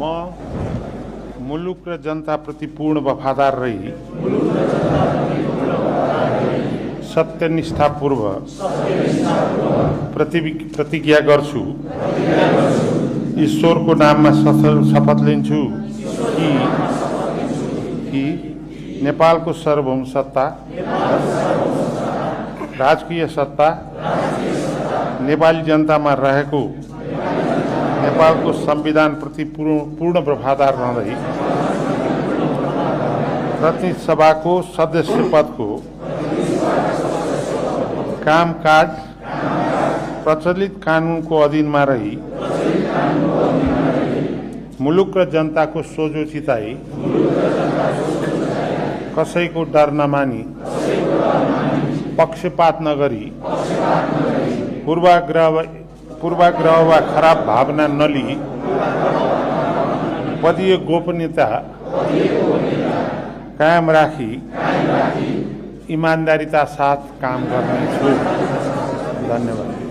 म मुलुक र जनताप्रति पूर्ण वफादार रही सत्यनिष्ठापूर्वक प्रतिज्ञा गर्छु। ईश्वरको नाममा शपथ लिन्छु कि नेपालको सार्वभौम सत्ता, राजकीय सत्ता नेपाली जनतामा रहेको नेपालको संविधानप्रति पूर्ण वफादार रहँदै प्रतिनिधि सभाको सदस्य पदको कामकाज प्रचलित कानूनको अधीनमा रही मुलुक र जनताको सोझो चिताई कसैको डर नमानी पक्षपात नगरी पूर्वाग्रह वा खराब भावना नलिई पदीय गोपनीयता कायम राखी ईमानदारीता साथ काम गर्नेछु। धन्यवाद।